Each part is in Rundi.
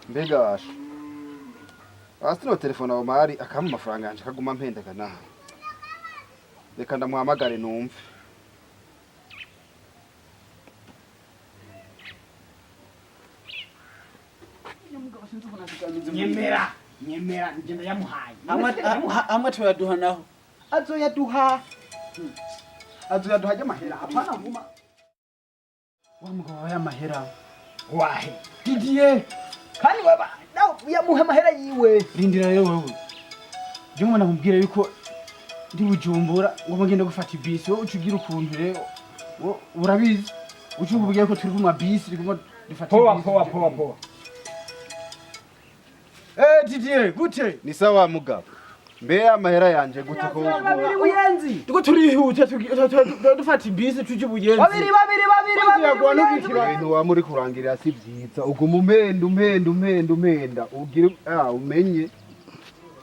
Mbega basha, hasi no telefone aho mari akampa amafaranga yanje akaguma mpendagana. Reka ndamuhamagare numve. Nyemera, nyemera, ngenda yamuhaye. Amwe tuyaduha naho. Azoyaduha, azoyaduha ry'amahera, hapana vuma. Wa mugabo wawe amahera. Wahe Didier, kandi waba nawe yamuha amahera yiwe. Rindira rero wewe, je ngo namubwire yuko ndi Bujumbura, ngo ngende gufata ibisi. Wowe uca ugira ukuntu rero, urabizi, uca ubwire ko turi ku mabisi, turi dufata Poa. ibisi. Poa, poa, poa. Eh, Didier, gute? Ni sawa mugabo. Mbe amahera yanje gute ko? Babiri Buyenzi. Tuko turihuta, dufata ibisi tuje Buyenzi. Babiri, babiri, babiri, Mazi babiri. yagwa. Buyenzi. Ntugikira. Ibintu wa muri kurangirira si vyiza. Uguma umpenda, umpenda, umpenda, umpenda, ugira umenye.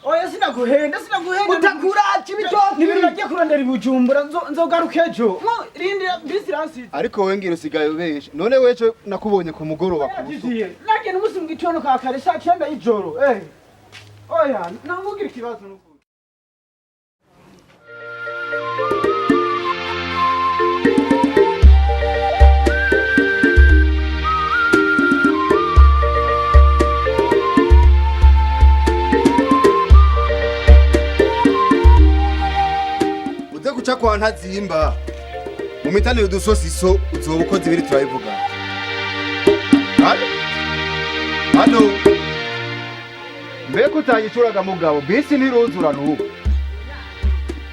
Oya, sinaguhenda, sinaguhenda. Mutakura Cibitoki. Nibiri bagiye kurondera i Bujumbura, nzogaruka ejo. Rindira, bisi iransize. Ariko we ngira usigaye ubesha. None wejo nakubonye ku mugoroba ku buso. Didier, nagenda umunsi mu gitondo ka kare, saa 9 y'ijoro. Eh, oya, ntamugira ikibazo n'ukuri. Uze guca kwa Ntazimba mu mitanire udusosiso, uzoba ukoze ibiri turabivugana. Hano hano, mbega utanyicuraga mugabo? Bisi ntiruzura n'ubu,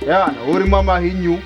yana urimo amahinyu.